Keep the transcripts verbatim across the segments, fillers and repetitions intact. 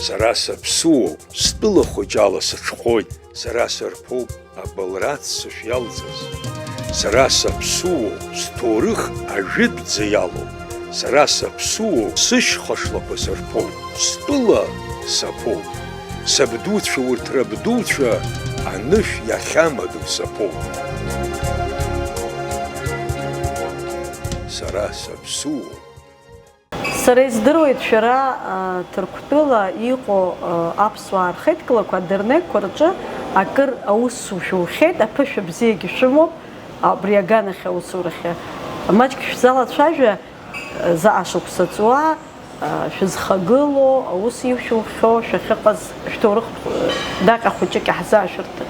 Сара саԥсуоуп, стәыла хәыҷ ала сыҽхәоит, сара сырԥоуп абылра аццышә иалҵыз. Сара саԥсуоуп, сҭоурых ажәытәӡа иалоуп. Сара саԥсуоуп, сышьха шлақәа сырԥоуп, стәыла саԥоуп. Сабдуцәа урҭ рабдуцәа анышә иахьамадоу саԥоуп. Сара саԥсуоуп. Сара издыруеит, шәара, а, Ҭырқәтәыла иҟоу, а, аԥсуаа рхеидкылақәа, адернеққәа рҿы акыр аус шәухьеит, аԥышәа бзиагьы шәымоуп, абри аганахь аусурахьы. Маҷк шәзалацәажәа, а, заҟа шықәса ҵуа, а, шәызхагылоу, аус ишәухьоу, шәахьыҟаз, шәҭоурых, а, даҟьа хәыҷык иаҳзаашәырты.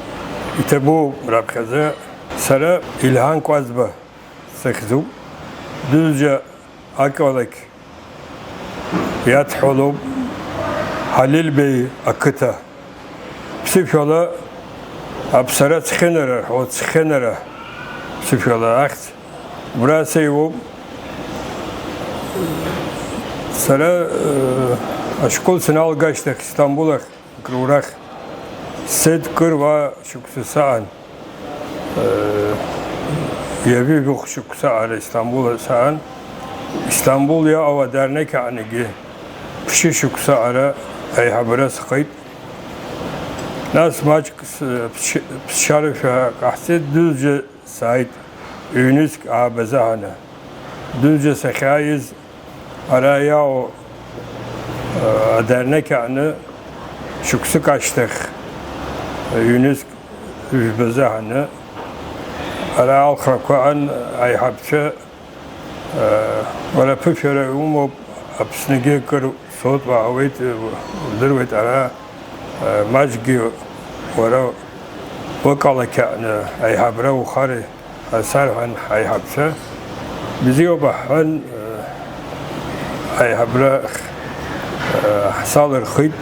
Иҭабуп раԥхьаӡа. Сара Илҳан Кәаӡба сыхьӡуп. Дәыжәа ақалақь иадҳәалоуп Ҳалил Беи ақыҭа. Ԥсышәала Аԥсара цхьынара рҳәо, цхьынара ԥсышәала ахьӡ убра сеиуоуп. Сара, э, ашкол саналга ашьҭахь Истамбул ахь Крурах сцеит кыр ва шықәса саан, э, ҩажәи жәохә шықәса ара Истамбул саан. Истамбул иаауа адарнеқь аҟнагьы ԥшьышықәса ара аиҳабыра схеит. Нас маҷк с-, ԥсшьа-, ԥсшьарашәа ҟаҳҵеит, дәыжәа сааит, ҩнызқь аабазаҳаны. Дәыжәа сахьааиз, ара иаау, а, адарнеқь аҟны шықәсык ашьҭахь, ҩнызқь жәбазаҳаны, ара алхрақәа аан аиҳабцәа, а, уара аԥышәара умоуп, Аԥсныгьы акыр соуп, уаауеит, удыруеит, ара, а, маҷгьы уара уакалақь аҟны аиҳабра ухари, сарҳәан ҳаиҳабцәа. Бзиоуп, аҳәан, аиҳабра салырхит.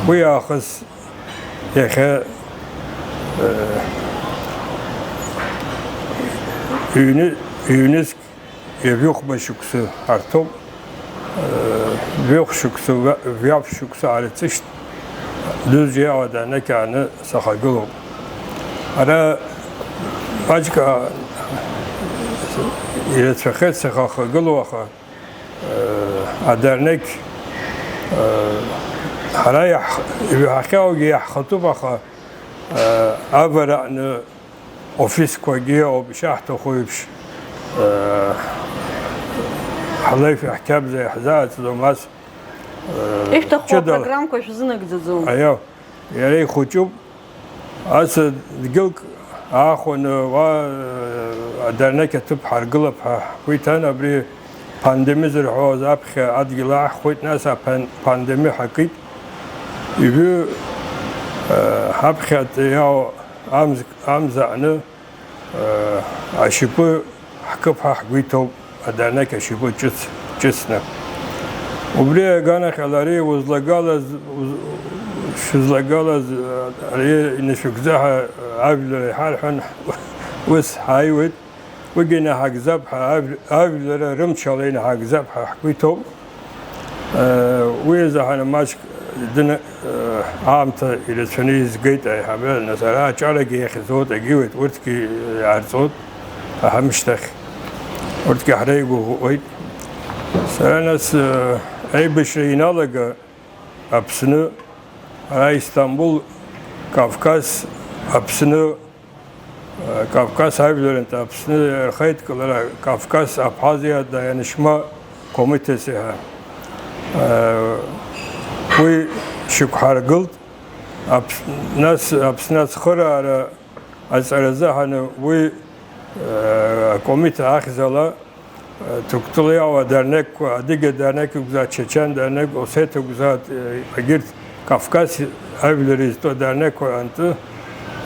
Уи аахыс иахьа ҩны-, ҩнызқь ҩажәихәба шықәсы ҳарҭоуп. Жәохә шықәсы, жәаф шықәсы аарыцышт, дәызиаауа данақьааны сахагылоуп. Ара маҷк ирацәахеит сахагылоу, аха адарнеқь ҳара иаҳ-, иҳахьаугьы иаҳхатәуп, аха авараҟны офисқәагьы ыҟоуп, ишаҳҭаху еиԥш, ҳлеишәа ҳқьабза иаҳзааӡом, ас, Ишәҭаху ҷыдала апрограммқәа шәзынагӡаӡом. Аио, иара ихәыҷуп, ас дгьылк аахәаны уа, адарнеқь аҭыԥ ҳаргылап ҳәа ҳгәы иҭан, абри пандемиа зырҳәоз аԥхьа адгьыл ааҳхәеит, нас апан-, пандемиа ҳакит. Ижәы, ҳаԥхьатәи иаау амз-, амза аҟны, ашьапы ҳкып ҳәа ҳгәы иҭоуп, адарнеқь ашьапы ҿыц-, ҿыцны. Убри аганахьала ари узлагалаз, уз-, шәызлагалаз, ари инышәыгӡа ҳәа ажәлар иҳарҳәан, ус ҳааиуеит. Уигьы инаҳагӡап ҳәа, ажә-, ажәлар рымчала инаҳагӡап ҳәа ҳгәы иҭоуп. Уи азы ҳара маҷк дын-, аамҭа ирацәаны изгеит аиҳабы, нас ара аҿарагьы иахьӡоит, агьиуеит, урҭгьы иаарҵоит аҳамышьҭахь, урҭгьы ҳреигәыӷәӷәоит. Сара нас, аибашьра иналага Аԥсны, ара Истамбул, Кавказ, Аԥсны, Кавказ ажәларынтә Аԥсны рхеидкылара Кавказ Абхазиа Даянышьма комитеси ҳәа. Уи шьақәҳаргылт, Аԥс-, нас Аԥсны ацхыраара аҵаразы ҳаны уи акомит ахьӡала Ҭырқәтәылеи ауаа дернеқьқәа, Адыгьа дернеқь акәзааит, Чачен дернеқь, Осет акәзааит, егьырҭ Кавказ ажәлар изтәу адернеқьқәа рантәи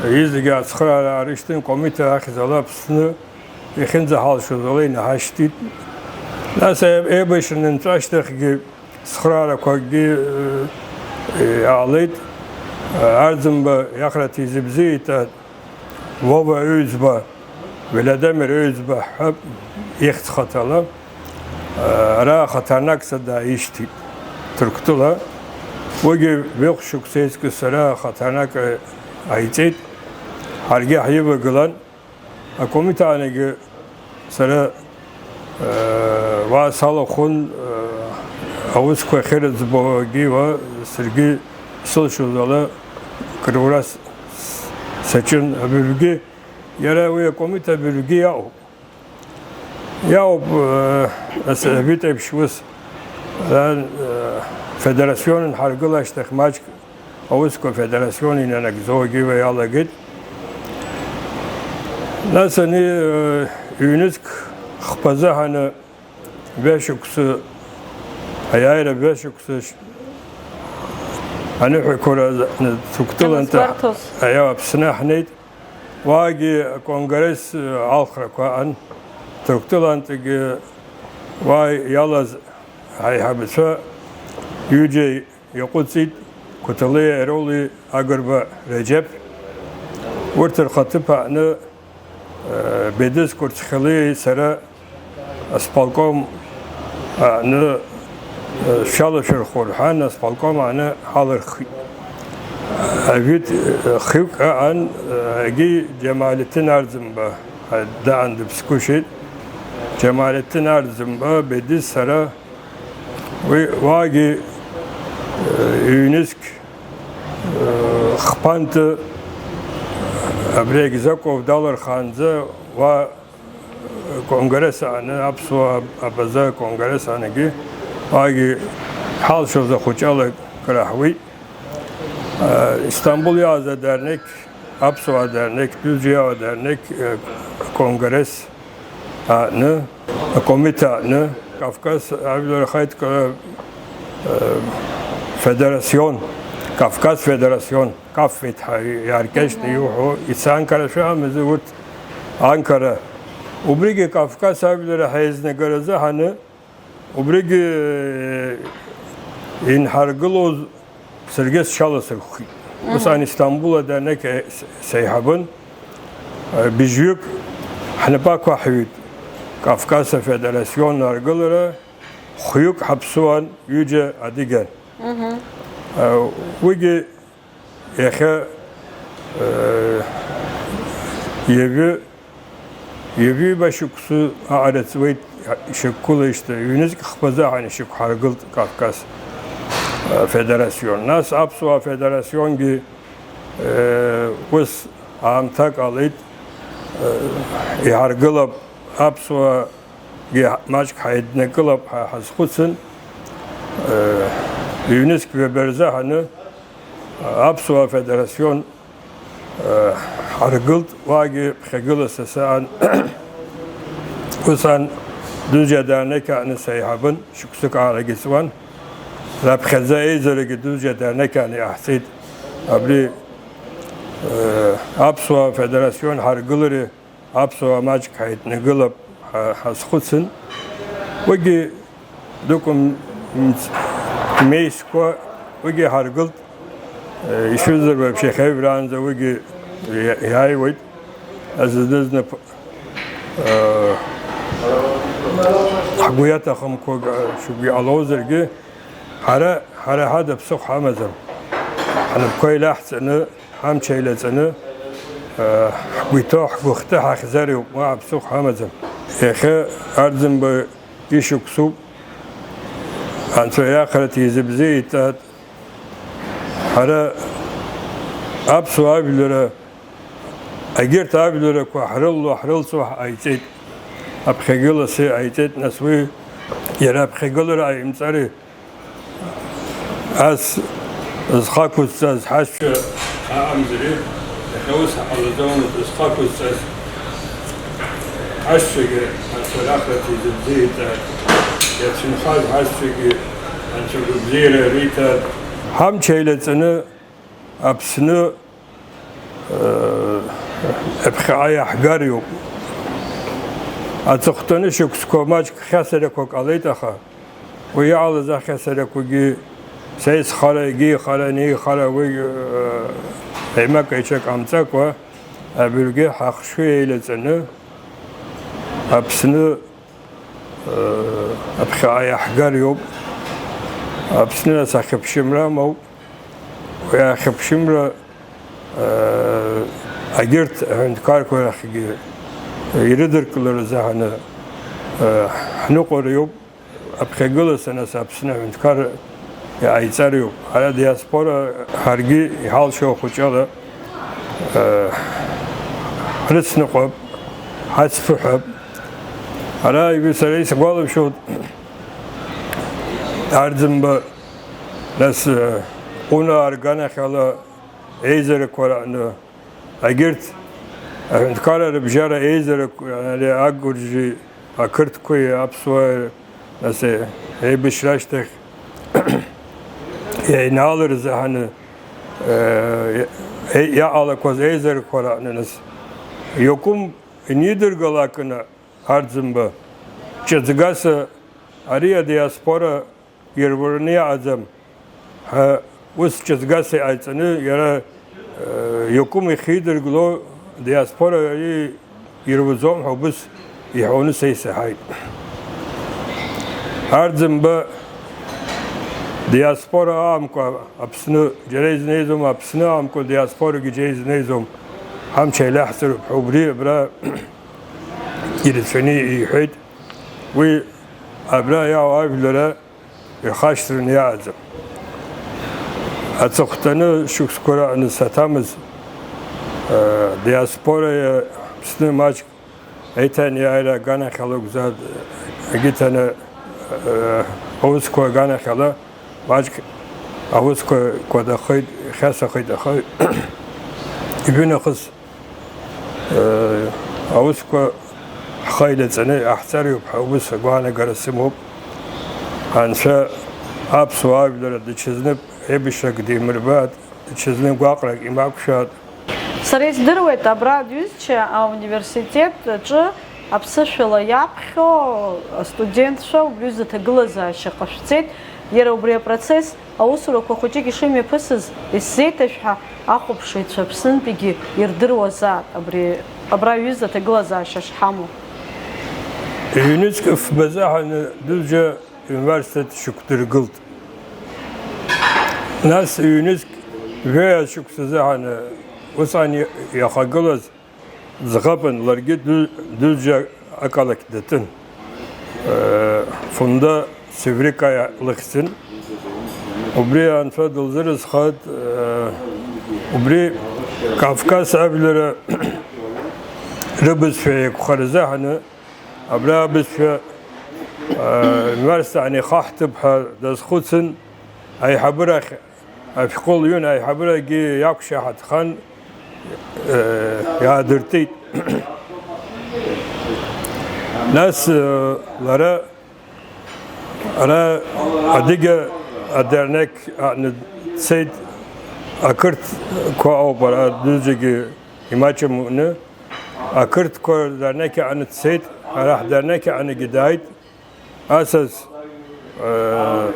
изегьы ацхыраара аарышьҭын, Комиҭа ахьӡала Аԥсны иахьынӡаҳалшоз ала инаҳашьҭит. Нас еибашьра нынҵәа ашьҭахьгьы цхыраарақәакгьы иаалеит. Арӡынба Иахраҭ изыбзиеит, Вова Ҩӡба, Велодомир Ҩӡба ҳәа ихьӡ хаҭала, ара ахаҭарнакцәа дааишьҭит. Ҭырқәтәыла. Уигьы ҩышықәса еиҵкы сара ахаҭарнак ҟаиҵеит, ҳаргьы ҳивагылан. Акомитет аҟныгьы сара, э, уа салахәын, э, аусқәа ахьырыӡбогьы уа саргьы сылшоз ала крура с-, с-, саҿын. Абыржәгьы иара уи акомитет абыржәгьы иаҟоуп. Иаауп, э, ас-, ажәытә еиԥш ус, э, э, федерацион ҳаргыла ашьҭахь маҷк аусқәа афедерацион инанагӡогьы иалагеит. Нас ани, э, ҩнызқь хԥа азыҳәаны жәашықәса, аиааира жәашықәса ш-, аныҳәақәара ҭырқәтәылантә Аназгәарҭоз. Аиа, Аԥсны ҳнеит. Уаагьы аконгресс алхрақәа аан, Ҭырқәтәылантәгьы уа иалаз ҳаиҳабацәа ҩыџьа иаҟәыҵит, Қәҭалиа Еролии Агрба Реџьеԥ. Урҭ рхаҭыԥ аҟны, э, Бедыз Қәырцхелиеи сара асполком аҟны, э, шәалашәырхәо рҳәан, асполком аҟны ҳалырхит. Ажәит, э, хҩык аан, э, егьи Џьамалеттин Арӡынба, э, даан дыԥсгәышьеит. Џьамалеттин Арӡынба, Бедиз, сара, уи уаагьы, э, ҩнызқь, э, хԥантәы абри Агизаков далырхаанӡа уа конгресс ааны, аԥсуаа абаза конгресс аанагьы, уаагьы ҳалшоз ахәыҷала краҳуеит. Истамбул иааз адернеқь, аԥсуаа адернеқь, Дәыџьа иаау адернеқь, конгресс ааны, акомитет ааны, Кавказ ажәлар ахаидкыла, федерацион, Кавказ федерацион, каффеит ҳәа иааркьаҿны иуҳәо, ицанкара шәамазы урҭ Анкара. Убригьы Кавказ ажәлар ҳаизнагаразы ҳаны, убригьы, э, инҳаргылоз саргьы сҽаласырхәхит. Мгм. Усҟан Истамбул адырнеқь с-, сеиҳабын, э, быжьҩык ҳнапы ақәаҳҩит Кавказ афедерацион аргылара, хәҩык ҳаԥсуан, ҩыџьа адыгьан. Мгм. Э, уигьы Иахьа, э, ҩажәи, ҩажәи ҩба шықәса аҟара ҵуеит, ишьақәгылеижьҭеи ҩнызқь хԥа азыҳәан ишьақәҳаргылт Кавказ, э, федерацион. Нас аԥсуаа федерационгьы, э, ус аамҭак ҟалеит, э, иҳаргылап аԥсуаагьы маҷк ҳаиднакылап ҳәа ҳазхәыцын, э, ҩнызқь ҩаба рзыҳәаны Аԥсуаа Афедерацион, э, ҳаргылт, уаагьы ԥхьагыла са саан, усҟан Дәыџьа адырнеқь аҟны сеиҳабын, шықәсык аарагьы ҵуан. Раԥхьаӡа еизарагьы Дәыџьа адырнеқь аҟны иҟаҳҵеит. Абри, э, Аԥсуаа Афедерацион ҳаргылареи Аԥсуаа маҷк ҳаиднакылап ҳа-, ҳазхәыцын. Уигьы дукәым-, мц-, меискәа уигьы ҳаргылт. Э, ишәызар, вообще, иахьа уажәраанӡа уигьы иа-, иааиуеит. Зны-зны п-, э, ҳгәы иаҭахымкәа, э, шәгәы иҟалозаргьы, Ҳара, ҳара ҳада ԥсыхәа ҳамаӡам. Ҳнапқәа еилаҳҵаны, ҳамч еилаҵаны, э, ҳгәы иҭоу, ҳгәыхәтәы ҳахьӡар иоуп, уаҳа ԥсыхәа ҳамаӡам. Иахьа Арӡынба ишықәсуп, Анцәа иахарҭа изыбзиеиҵааит. Ҳара аԥсуа ажәлара, егьырҭ ажәларақәа ҳрылало, ҳрылҵуа ҳҟаиҵеит. Аԥхьагылас иҟаиҵеит, нас уи иара аԥхьагылара ҟаимҵари? Ас зхы ақәызҵаз ҳашьцәа аҟамзари, иахьа ус ҳҟалаӡомызт, зхы ақәызҵаз ҳашьцәагьы Анцәа рахарҭа изыбзиеиҵааит, иацәынхаз ҳашьцәагьы Анцәа гәабзиара риҭааит. Ҳамч еилаҵаны Аԥсны Ԥхьаҟа иаҳгар иоуп. Аҵыхәтәаны шықәсқәа маҷк хьасарақәак ҟалеит, аха уи иҟалаз ахьасарақәагьы са исхара, егьи ихара, ани ихара, уи, э, еимак еиҿак ҟамҵакәа, абыргьы ҳахшыҩ еилаҵаны Аԥсны Аԥхьаҟа иаҳгар иоуп. Аԥсны нас ахьыԥшымра амоуп. Уи ахьыԥшымра, э, агьырҭ аҳәынҭқарқәа рахьгьы ирыдыркылара азы ҳаны, э, ҳныҟәара иоуп. Аԥхьагыласа нас Аԥсны аҳәынҭқарра иҟаиҵар иоуп. Ара диаспора ҳаргьы иҳалшо ахәыҷала, э, ҳрыцныҟәап, ҳацԥыҳәап. Ара ҩы-, сара исгәалашәоит, Арӡынба, нас, э, Ҟәынаа рганахьала еизарақәа раҟны, агьырҭ аҳәынҭқарра рыбжьара еизарақәа, ари агәыржьи ақырҭқәеи аԥсуааи, нас, э, еибашьра ашьҭахь ианаалар азы ҳаны, э, иа-, иаҟалақәаз еизарақәа раҟны, нас, иакәым инидыргалакны, Арӡынба, ҿыҵгаса ари адиаспора ирураны иаҟаӡам ҳәа ус ҿыҵгаса иҟаиҵаны, иара, э, иакәым ихидыргыло, диаспора ари ируӡом ҳәа убыс иҳәоны са исаҳаит. Арӡынба диаспора аамкәа Аԥсны џьара изнеизом, Аԥсны аамкәа диаспорагьы џьара изнеизом, ҳамч еилаҳҵароуп ҳәа убри абра ирацәаны иҳәеит. Уи абра иаау ажәлара ирхашҭраны иааӡам. Аҵыхәтәаны шықәсқәа раҟны саҭамыз, э, диаспораи Аԥсны маҷк аиҭанеиааира аганахьала акәзар, егьыҭаны, э, аусқәа аганахьала маҷк аусқәа кәадахеит, хьасахеит, аха ижәынахыс Аусқәа ҳхы инаҵаны иҟаҳҵароуп ҳәа ус агәаанагара сымоуп. Анцәа аԥсуаа жәлар даҽазнык еибашьрак димырбааит, даҽазнык гәаҟрак имақәшәааит. Сара издыруеит, абра адҩызцәа ауниверситет аҿы аԥсышәала иаԥхьо астудентцәа убри аҩыза аҭагылазаашьа ҟашәҵеит, иара убри апроцесс аусурақәа хәыҷык ишымҩаԥысыз исзеиҭашәҳәа, ахәаԥшыҩцәа Аԥснынтәигьы ирдыруазаап абри, абра аҩыза аҭагылазаашьа шҳамоу. Ҩнызқь фба заҳаны Дәыӡәа университет шьақәдыргылт. Нас ҩнызқь жәаҩа шықәса заҳаны усҟан иа-, иахагылаз ӡӷабын, ларгьы Дәы-, Дәыӡәа ақалақь датын. Э, Фунда Севрикаиа лыхьӡын. Убри Анцәа дылзырызхеит, э, убри Кавказ ажәлара рыбызшәа еиқәхар азыҳәаны, абра абызшәа, э, университет ихаҳҭып ҳәа дазхәыцын, аиҳабырахь ашәҟәы лҩын, аиҳабырагьы иақәшаҳаҭхан, э, иаадыртит. Нас, э, лара ара Адыга адернеқь аҟны дцеит, ақырҭқәа ауп ара Дәыӡәагьы имаҷым уны, ақырҭқәа рдернеқь аҟны дцеит, ара ҳдернеқь аҟныгьы дааит. Асас, э,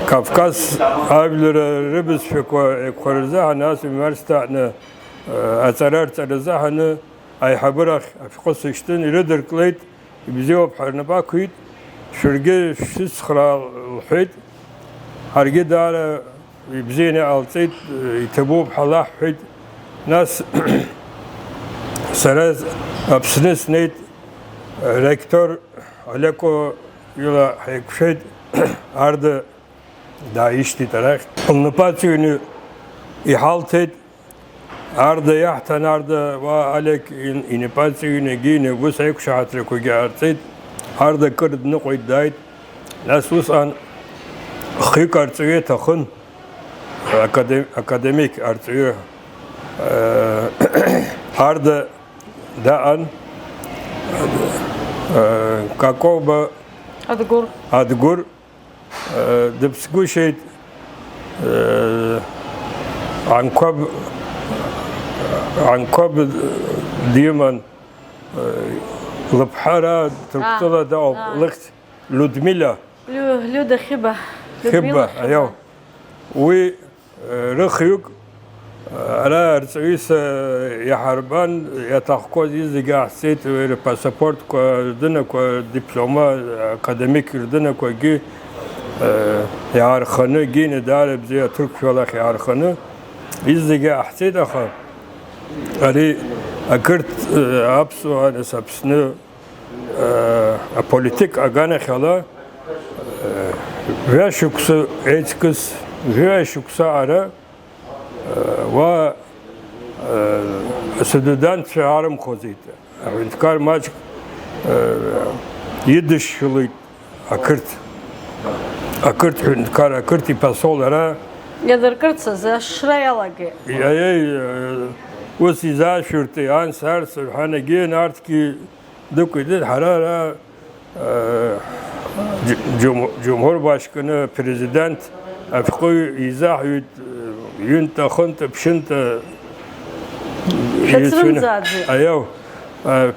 Кавказ ажәлара рыбызшәақәа еиқәхар рзыҳәан, ас университет аҟны, э, аҵара рҵар азыҳәаны аиҳабырахь ашәҟәы сышьҭын, ирыдырклеит, ибзиоуп ҳәа рнапы ақәит, шәаргьы шәсыцхраа лҳәеит, ҳаргьы даара ибзианы иҟалҵеит, иҭабуп ҳәа лаҳҳәеит. Нас сара Аԥсны снеит, ректор Алеко ила ҳаиқәшәеит, Арда дааишьҭит арахь. Лнапы аҵыҩны иҳалҭеит, Арда иаҳҭан, Арда уа Олег ин-, инапы аҵыҩны егьи ус аиқәшаҳаҭрақәагьы ҟарҵеит. Арда кыр дныҟәеит, дааит. Нас усҟан хҩык арҵаҩы иҭахын, академ-, академик арҵаҩы, э, Арда даҟан, э, Какоба Адгәыр. Адгәыр, э, дыԥсгәышьеит, э, Анқәаб, Анқәаб диман, э, лыԥҳара Ҭырқәтәыла дыҟоуп, аа, лыхьӡ Людмила. Лю-, Лиуда Хьыба. Хьыба, Людмила Хьыба. Аиау. Уи, э, рыхҩык, э, ара арҵаҩыс, э, иаҳарбан, иаҭахқәаз зегьы ҟаҳҵеит, уи рпаспортқәа, рдынақәа, рдиплома, академик рдынақәагьы, Иаарханы, Гине даара бзиа аҭырқәшәалахь иаарханы изегьы ҟаҳҵеит, аха ари ақырҭ, аԥсуаа, нас Аԥсны аполитик аганахьала, жәа-шықәса еиҵкыс, жәа-шықәса ара уа асудуданцәа аарымхәаӡеит. Аҳәынҭқар маҷк идышьшылеит ақырҭ, ақырҭ ҳәынҭқар, ақырҭ ипосол ара. Иадыркырц азы ашшра иалагеит. Иаиеи, ус изаашәыртеи, анс, арс, рҳәан, егьи нарҭгьы дықәиҵеит, ҳара ара, џьу-, џьумҳур башьканы апрезидент ашәҟәыҩҩы изаҳҩит, ҩынтә, ахынтә, ԥшьынтә, Шәацрымӡааӡеит. Аиау,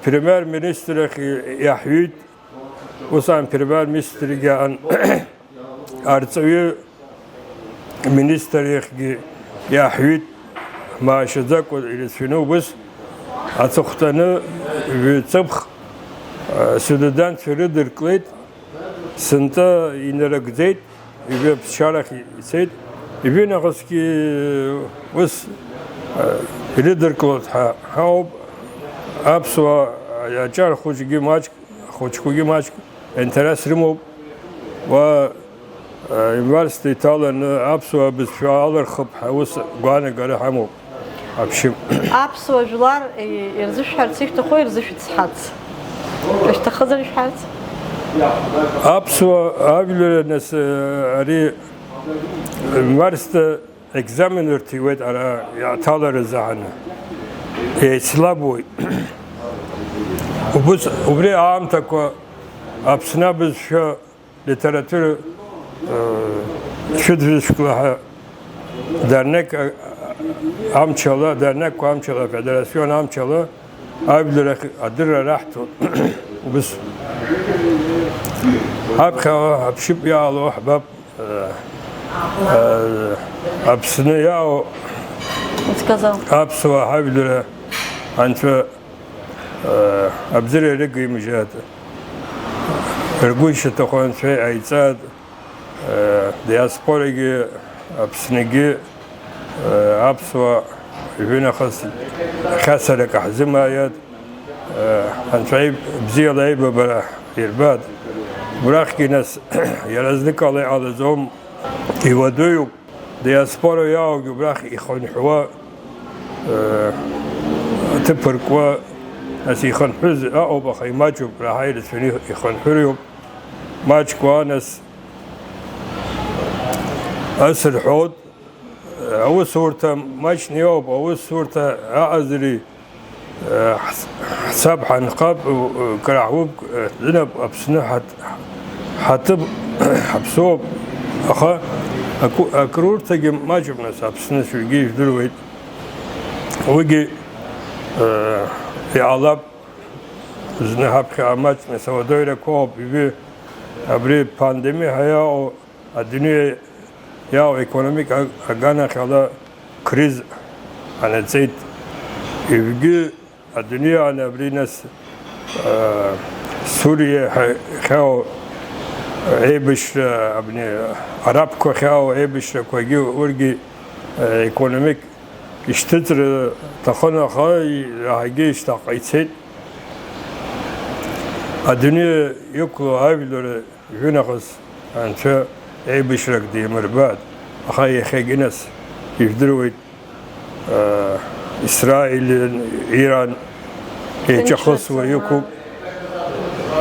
премиер-министр ахь иаҳҩит, ус аан премиер-министргьы аан, арҵаҩы министр иахьгьы иаҳҩит, маашьаӡакәа ирацәаҩны убыс аҵыхәтәаны ҩ-ҵыԥх, а, суданцәа рыдырклеит, сынтәа инарыгӡеит, ҩажәа ԥсшьарахь ицеит, ҩажәи нахысгьы ус, а, ирыдырклоит ҳәа ҳауп, аԥсуаа аҿар хәыҷгьы маҷк, ахәыҷқәагьы маҷк. Интерес рымоуп, уа, э, имҩарсны иҭаланы аԥсуа бызшәа алырхып ҳәа ус гәаанагара ҳамоуп. Аԥшьы. Аԥсуа жәлар, э, ирзышәҳәарц ишәҭаху ирзышәцҳац. Ишәҭахызар ишәҳәарц? Аԥсуа ажәлар, нас, э, ари имҩарсны Екзамен рҭиуеит ара иаҭалара азыҳәан. Еицлабуеит. Убыс, убри аамҭақәа Аԥсны абызшәа литература, э, шәыдвижкла ҳәа дернек, э, амчала, дернекқәа амчала, афедерацион амчала ажәлар рахь адырра раҳҭон. Убыс. Ҳаԥхьаҟа аԥшьып иаало ҳбап. Аԥсны иаау Сказал. Аԥсуаа ҳажәлара Анцәа абзиара ирыгимыжьааит. Ргәы ишаҭаху Анцәа иҟаиҵааит. Диаспорагьы, Аԥсныгьы, аԥсуаа ҩынахыс хьасарак ҳзымааиааит. Анцәа иб-, бзиала аибабара ирбааит. Убрахьгьы нас иаразныкала иҟалаӡом, иуадаҩуп. Диаспора иааугьы убрахь ихынҳәуа, э, аҭыԥ ркуа, нас ихынҳәыз ыҟоуп, аха имаҷуп, раҳа ирацәаны ихынҳәыроуп. Маҷк уа, нас ас рҳәоит, аусурҭа маҷны иоуп, аусурҭа аҟазари, ҳц-, ҳцап, ҳанхап, кыр ҳуп, ҳзынап, Аԥсны ҳаҭ-, ҳаҭыԥ ҳаԥсоуп, аха аку-, акрурҭагьы маҷуп, нас, Аԥсны шәаргьы ижәдыруеит. Уигьы, э, иҟалап, зны ҳаԥхьа маҷны сауадаҩрақәоуп, ижәы абри пандемиа ҳәа иаау Адунеи иаау економика аганахьала криз анаҵеит. Ижәгьы адунеи ан абри нас, а, Суриа ҳәа хьаау еибашьра, абни арабқәа хьаау еибашьрақәагьы ургьы, а, економик ишьҭыҵра ҭахын, аха раҳагьы ишьҭахьҟа ицеит. Адунеи иқәлоу ажәлар Ижәынахыс Анцәа еибашьрак димырбааит, аха иахьагьы нас ижәдыруеит, аа, Исраил, Иран еиҿахысуа иқәуп.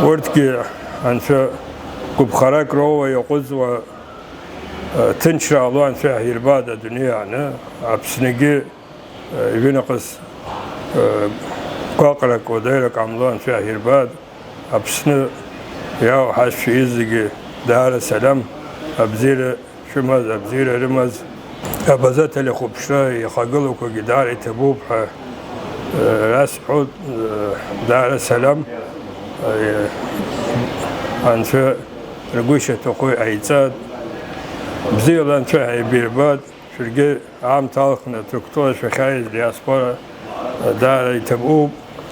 Урҭгьы Анцәа гәыԥхарак роуа иаҟәыҵуа, аа, ҭынчра ҟало Анцәа иаҳирбааит адунеи аҟны, Аԥсныгьы Ҩынахыс, э, гәаҟрак, уадаҩрак ҟамло Анцәа иаҳирбааит. Аԥсны иаау ҳашьцәа зегьы даара салам, абзиара шәымаз, абзиара рымаз. Абаза ателехәаԥшра ихагылақәагьы даара иҭабуп ҳәа, э, расҳәоит, э, даара салам. Э, Анцәа ргәы ишаҭаху иҟаиҵааит. Бзиала Анцәа ҳаибирбааит. Шәаргьы аамҭа алхны Ҭырқәтәыла шәахьааиз диаспора даара иҭабуп.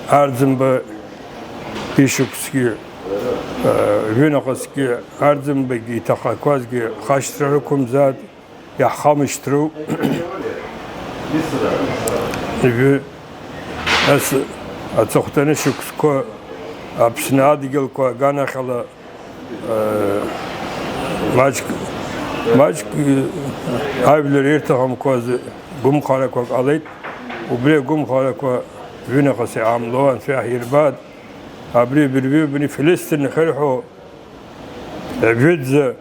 Арӡынба ишықәсгьы Ҩынахысгьы Арӡынбагьы иҭахақәазгьы хашҭра рықәымзааит, иаҳхамышҭроуп. Ижәы, нас аҵыхәтәаны шықәсқәа Аԥсны адгьылқәа аганахьала, э, маҷк, маҷк, э, ажәлар ирҭахымкәаз гәымхарақәак ҟалеит. Убри агәымхарақәа ҩынахыс иҟамло Анцәа иаҳирбааит. Абри бырбҩы бни Филисҭын ахьырҳәо, Ибжьыӡӡа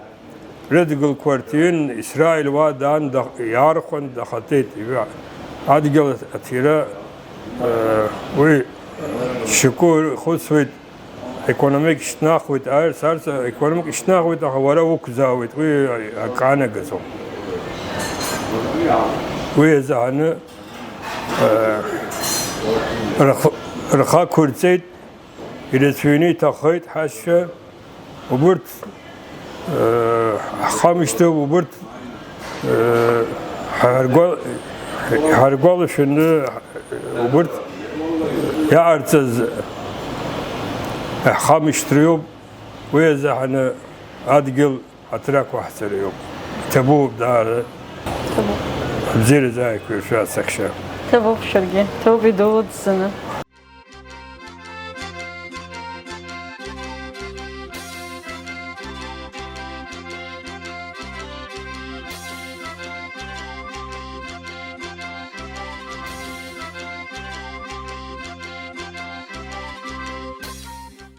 рыдгьылқәа рҭиин, Исраил уа даан дах-, иаархәан дахатәеит. Адгьыл аҭира, э, уи шьоукы ихәыцуеит, економик шьҭнахуеит, арс, арс економик шьҭнахуеит, аха уара уқәзаауеит, уи акы анагаӡом. Уи азаҳаны, э, рхы, рхы ақәырҵеит, ирацәаҩны иҭахеит ҳашьцәа. Убырҭ, э, ҳхамышьҭроуп, убырҭ, э, ҳаргәа-, ҳаргәалашәаны убырҭ иҟарҵаз ҳхамышьҭроуп, уи азаҳаны адгьыл ҳаҭыр ақәаҳҵароуп. Иҭабуп даара. Иҭабуп. Абзиаразы ааиқәиршәа, саҳәшьа. Иҭабуп шәаргьы, иҭабуп идуӡӡаны.